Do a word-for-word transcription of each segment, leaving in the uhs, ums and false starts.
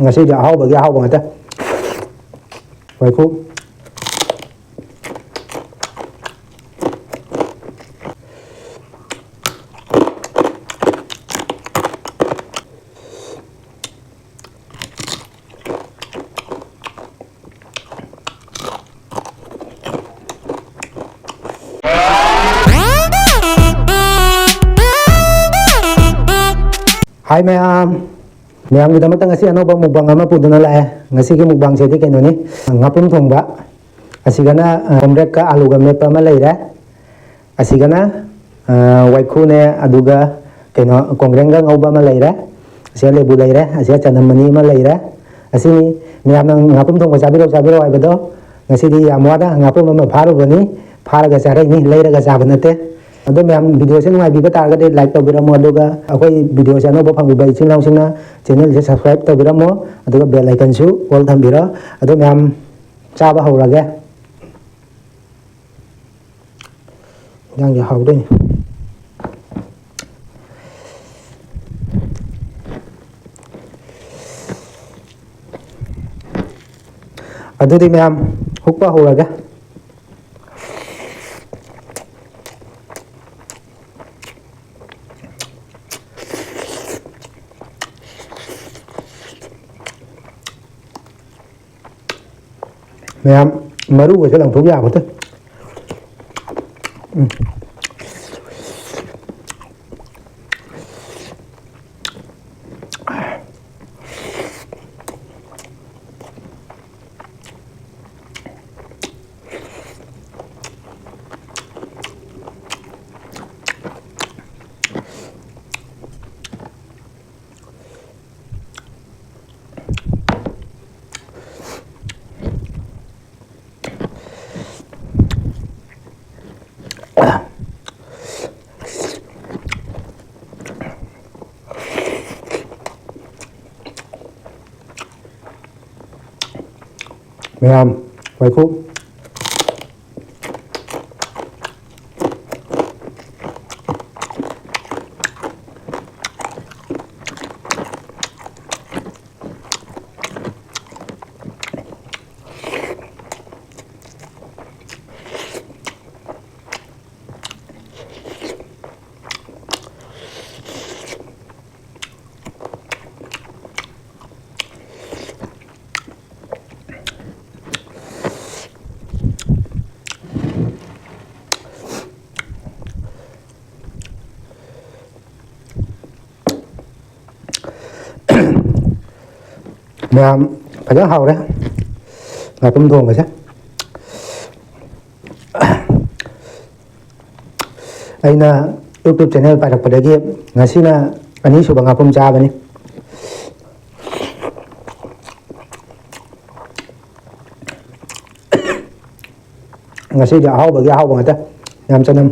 ꯉꯁꯤꯗꯤ ꯑꯍꯥꯎꯕꯒꯤ ꯑꯍꯥꯎꯕ ꯉꯥꯛꯇ꯫ ꯋꯥꯏꯈꯨ꯫ ꯍꯥꯏ ꯃꯌꯥꯝ, ꯃꯌꯥꯝꯒꯤꯗꯃꯛꯇ ꯉꯁꯤ ꯑꯅꯧꯕ mukbang ꯑꯃ ꯄꯨꯗꯨꯅ ꯂꯥꯛꯑꯦ꯫ ꯉꯁꯤꯒꯤ mukbangꯁꯤꯗꯤ ꯀꯩꯅꯣꯅꯤ, ꯉꯥꯄ꯭ꯔꯨꯝ ꯊꯣꯡꯕ, ꯑꯁꯤꯒꯅ, ꯑ, ꯀꯣꯝꯄ꯭ꯔꯦꯛꯀ ꯑꯂꯨꯒ ꯃꯦꯠꯄ ꯑꯃ ꯂꯩꯔꯦ, ꯑꯁꯤꯒꯅ, ꯑ, ꯋꯥꯏꯈꯨꯅꯦ, ꯑꯗꯨꯒ ꯀꯩꯅꯣ, ꯀꯣꯡꯒ꯭ꯔꯦꯡꯒ ꯉꯧꯕ ꯑꯃ ꯂꯩꯔꯦ, ꯑꯁꯤꯗ ꯂꯦꯕꯨ ꯂꯩꯔꯦ, ꯑꯁꯤꯗ ꯆꯅꯝ ꯃꯅꯤ ꯑꯃ ꯂꯩꯔꯦ꯫ ꯑꯁꯤꯅꯤ ꯃꯌꯥꯝꯅ ꯉꯥꯄ꯭ꯔꯨꯝ ꯊꯣꯡꯕ ꯆꯥꯕꯤꯔꯛꯑꯣ, ꯆꯥꯕꯤꯔꯛꯑꯣ ꯍꯥꯏꯕꯗꯣ꯫ ꯉꯁꯤꯗꯤ ꯌꯥꯝ ꯋꯥꯅ ꯉꯥꯄ꯭ꯔꯨꯝ ꯑꯃ ꯐꯥꯔꯨꯕꯅꯤ, ꯐꯥꯔꯒ ꯆꯥꯔꯛꯏꯅꯤ, ꯂꯩꯔꯒ ꯆꯥꯕ ꯅꯠꯇꯦ꯫ ꯑꯗꯣ ꯃꯌꯥꯝ videoꯁꯦ ꯅꯨꯡꯉꯥꯏꯕꯤꯕ ꯇꯥꯔꯒꯗꯤ like ꯇꯧꯕꯤꯔꯝꯃꯣ, ꯑꯗꯨꯒ ꯑꯩꯈꯣꯏ videoꯁꯦ ꯑꯅꯧꯕ ꯐꯪꯕꯤꯕ ꯏꯆꯤꯜ ꯏꯅꯥꯎꯁꯤꯡꯅ channelꯁꯦ subscribe ꯇꯧꯕꯤꯔꯝꯃꯣ, ꯑꯗꯨꯒ bell iconꯁꯨ all ꯊꯝꯕꯤꯔꯣ꯫ ꯑꯗꯣ ꯃꯌꯥꯝ ꯆꯥꯕ ꯍꯧꯔꯒꯦ꯫ ꯏꯟꯖꯥꯡꯁꯦ ꯍꯥꯎꯗꯣꯏꯅꯤ꯫ ꯑꯗꯨꯗꯤ ꯃꯌꯥꯝ ꯍꯨꯛꯄ ꯍꯧꯔꯒꯦ꯫ ꯃꯌꯥꯝ ꯃꯔꯨꯒꯁꯦ ꯂꯪꯊꯣꯛ ꯌꯥꯕꯗ꯫ ꯎꯝ꯫ ꯃꯌꯥꯝ ꯋꯥꯏꯈꯨ꯫ ꯃꯌꯥꯝ, ꯐꯖꯅ ꯍꯥꯎꯔꯦ ꯉꯥꯄꯨꯝ ꯊꯣꯡꯕꯁꯦ꯫ ꯑꯩꯅ YouTube ꯆꯦꯅꯦꯜ ꯄꯥꯏꯔꯛꯄꯗꯒꯤ ꯉꯁꯤꯅ ꯑꯅꯤꯁꯨꯕ ꯉꯥꯄꯨꯝ ꯆꯥꯕꯅꯤ꯫ ꯉꯁꯤꯗꯤ ꯑꯍꯥꯎꯕꯒꯤ ꯑꯍꯥꯎꯕ ꯉꯥꯛꯇ꯫ ꯌꯥꯝ ꯆꯅꯝ꯫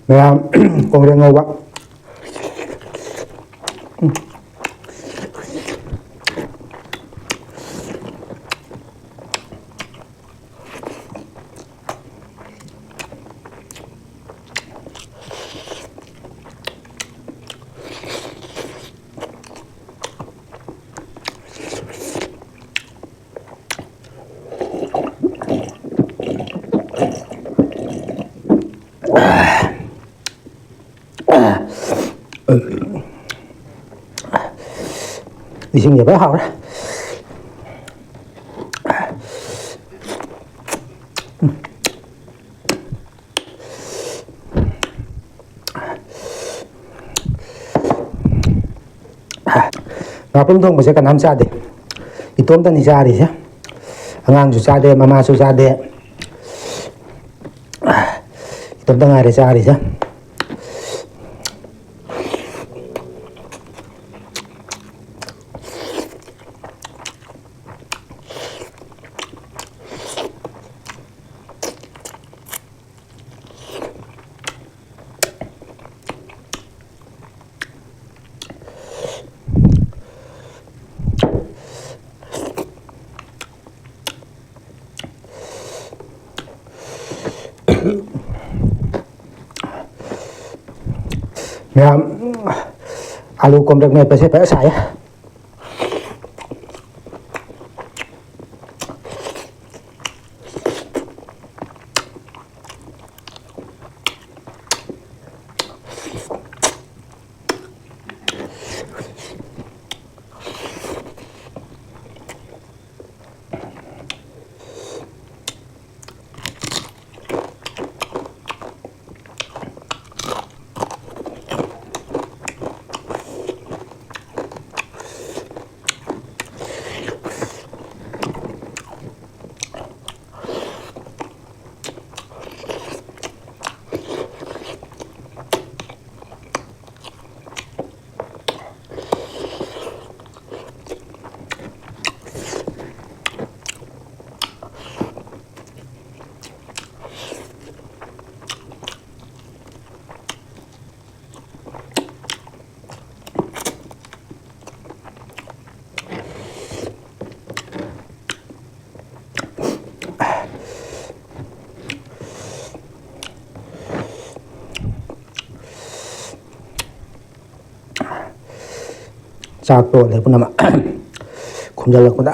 ꯃꯌꯥꯝ, ꯀꯣꯡꯒ꯭ꯔꯦꯡ ꯉꯧꯕ꯫ ꯏꯁꯤꯡꯁꯦ ꯐꯖ ꯍꯥꯎꯔꯦ꯫ ꯉꯥꯄ꯭ꯔꯨꯝ ꯊꯣꯡꯕꯁꯦ ꯀꯅꯥꯝ ꯆꯥꯗꯦ, ꯏꯇꯣꯝꯇꯅꯤ ꯆꯥꯔꯤꯁꯦ꯫ ꯑꯉꯥꯡꯁꯨ ꯆꯥꯗꯦ, ꯃꯃꯥꯁꯨ ꯆꯥꯗꯦ, ꯏꯇꯣꯝꯇ ꯉꯥꯏꯔꯦ ꯆꯥꯔꯤꯁꯦ꯫ ꯃꯌꯥꯝ, ꯑꯥꯂꯨ ꯀꯣꯝꯄ꯭ꯔꯦꯛ ꯃꯦꯠꯄꯁꯦ ꯐꯖ ꯁꯥꯏꯌꯦ꯫ ꯆꯥꯛꯇꯣ ꯑꯗꯩ ꯄꯨꯝꯅꯃꯛ ꯈꯨꯝꯖꯤꯜꯂꯛꯄꯗ꯫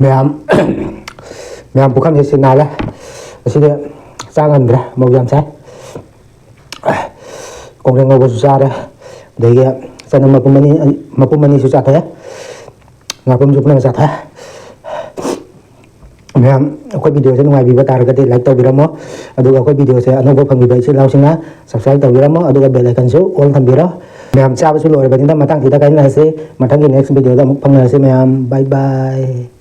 ꯃꯌꯥꯝ ꯃꯌꯥꯝ ꯄꯨꯈꯝꯁꯦ ꯁꯤ ꯅꯥꯜꯂꯦ꯫ ꯑꯁꯤꯗꯤ ꯆꯥ ꯉꯝꯗ꯭ꯔꯦ, ꯃꯧ ꯌꯥꯝ ꯁꯥꯏ꯫ ꯀꯣꯡꯒ꯭ꯔꯦꯡ ꯉꯧꯕꯁꯨ ꯆꯥꯔꯦ, ꯑꯗꯒꯤ ꯆꯅꯝ ꯃꯄꯨꯝ ꯑꯅꯤ, ꯃꯄꯨꯝ ꯑꯅꯤꯁꯨ ꯆꯥꯊꯣꯛꯑꯦ, ꯉꯥꯄ꯭ꯔꯨꯝꯁꯨ ꯄꯨꯟꯅ ꯆꯥꯊꯣꯛꯑꯦ꯫ ꯃꯌꯥꯝ ꯑꯩꯈꯣꯏ ꯚꯤꯗꯤꯑꯣꯁꯦ ꯅꯨꯡꯉꯥꯏꯕꯤꯕ ꯇꯥꯔꯒꯗꯤ ꯂꯥꯏꯛ ꯇꯧꯕꯤꯔꯝꯃꯣ, ꯑꯗꯨꯒ ꯑꯩꯈꯣꯏ ꯚꯤꯗꯤꯑꯣꯁꯦ ꯑꯅꯧꯕ ꯐꯪꯕꯤꯕ ꯏꯆꯤꯜ ꯏꯅꯥꯎꯁꯤꯡꯅ ꯁꯕꯁꯀ꯭ꯔꯥꯏꯕ ꯇꯧꯕꯤꯔꯝꯃꯣ, ꯑꯗꯨꯒ ꯕꯦꯜ ꯑꯥꯏꯀꯟꯁꯨ ꯑꯣꯜ ꯊꯝꯕꯤꯔꯣ꯫ ꯃꯌꯥꯝ ꯆꯥꯕꯁꯨ ꯂꯣꯏꯔꯕꯅꯤꯅ ꯃꯊꯪꯁꯤꯗ ꯀꯥꯏꯅꯔꯁꯤ, ꯃꯊꯪꯒꯤ ꯅꯦꯛꯁ ꯚꯤꯗꯤꯑꯣꯗ ꯑꯃꯨꯛ ꯐꯪꯅꯔꯁꯤ ꯃꯌꯥꯝ, ꯕꯥꯏ ꯕꯥꯏ꯫